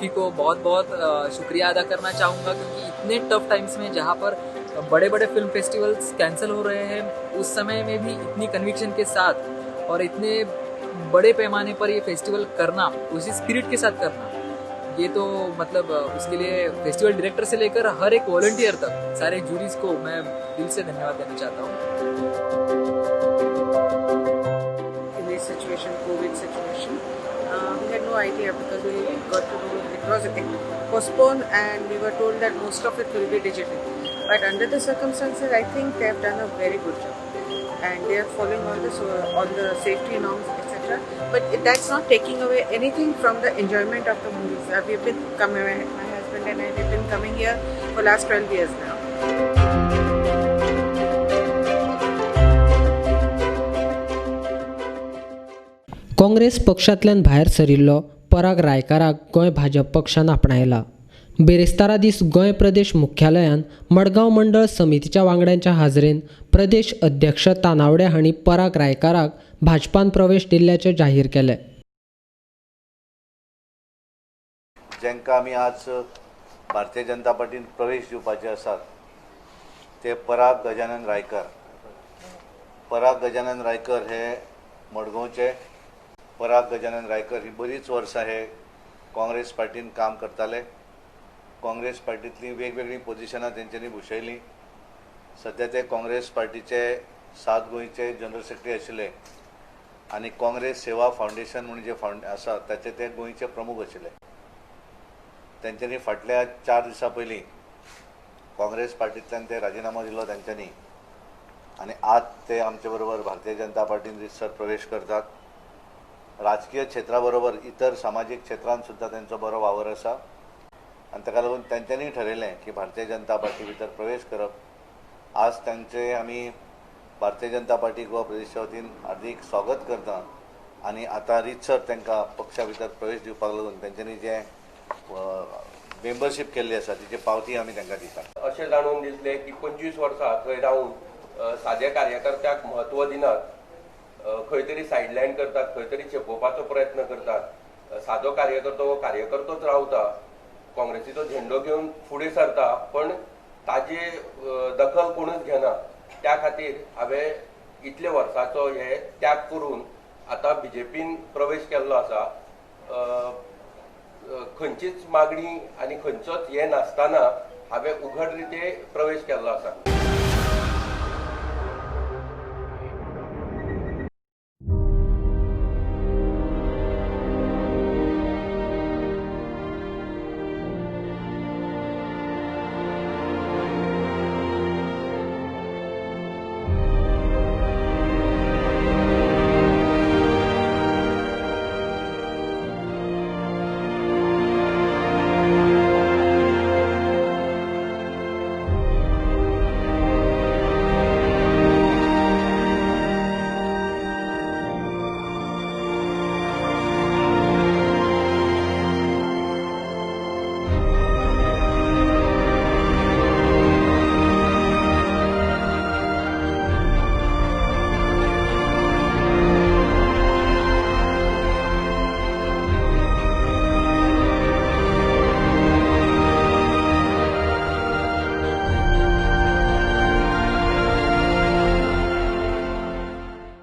IFFI को बहुत बहुत शुक्रिया अदा करना चाहूँगा, क्योंकि इतने टफ टाइम्स में जहाँ पर बड़े बड़े फिल्म फेस्टिवल्स कैंसिल हो रहे हैं, उस समय में भी इतनी कन्विक्शन के साथ और इतने बड़े पैमाने पर ये फेस्टिवल करना, उसी स्पिरिट के साथ करना, ये तो मतलब उसके लिए फेस्टिवल डायरेक्टर से लेकर हर एक वॉलंटियर तक सारे जूरीज को मैं दिल से धन्यवाद देना चाहता हूँ। In this situation, COVID situation, we had no idea because we got to know it was postponed and we were told that most of it will be digital. But under the circumstances, I think they have done a very good job and they are following all the safety norms, etc. But that's not taking away anything from the enjoyment of the movies. We've been coming, my husband and I, we've been coming here for last 12 years now. Congress पक्षांतल्यान भायर सरिल्लो पराग रायकाराक गोंय भाजप पक्षान आपणायला. बिरेस्तारा दीस गोंय प्रदेश मुख्यालयान मडगांव मंडळ समितीच्या वांगड्यांच्या हाजरेन प्रदेश अध्यक्ष तानावडे हांणी पराग रायकाराक भाजपान प्रवेश दिल्ल्याचें जाहीर केलें. जांकां आमी आज भारतीय जनता पार्टीन प्रवेश दिवपाचे आसात ते पराग गजानन रायकर. पराग गजानन रायकर हे मडगांवचे. पराग गजानन रायकर ही बरीच वर्सां हे काँग्रेस पार्टीन काम करताले. काँग्रेस पार्टींतलीं वेगवेगळीं पोजिशनां तेंच्यांनी भुशयलीं. सद्या ते काँग्रेस पार्टीचे सात गोंयचे जनरल सेक्रेटरी आशिल्ले आनी काँग्रेस सेवा फावंडेशन म्हणून जे आसा ताचे ते गोंयचे प्रमुख आशिल्ले. तेंच्यांनी फाटल्या 4 दिसां पयलीं काँग्रेस पार्टींतल्यान ते राजिनामो दिलो तेंच्यांनी आनी आज ते आमचे बरोबर भारतीय जनता पार्टीन रितसर प्रवेश करतात. राजकीय क्षेत्रा बरोबर इतर सामाजीक क्षेत्रांत सुद्दां तेंचो बरो वावर आसा आनी ताका लागून तेंच्यांनी ठरयलें की भारतीय जनता पार्टी भितर प्रवेश करप. आज तांचे आमी भारतीय जनता पार्टी गोवा प्रदेशा वतीन हार्दीक स्वागत करता आनी आतां रितसर तांकां पक्षा भितर प्रवेश दिवपाक लागून तेंच्यांनी जे मेंबरशीप केल्ली आसा तिची पावती आमी तांकां दिता. अशें जाणून दिसलें की 25 वर्सां थंय रावन साद्या कार्यकर्त्याक म्हत्व दिनात, खंय तरी सायडलायन करतात, खंय तरी चेपोवपाचो प्रयत्न करतात. सादो कार्यकर्तो हो कार्यकर्तोच रावता, काँग्रेसीचो झेंडो घेवन फुडें सरता, पण ताजे दखल कोणूच घेना. त्या खातीर हांवें इतले वर्साचो हे त्याग करून आतां बीजेपीन प्रवेश केल्लो आसा. खंयचीच मागणी आनी खंयचोच हे नासतना हांवें उघड रिते प्रवेश केल्लो आसा.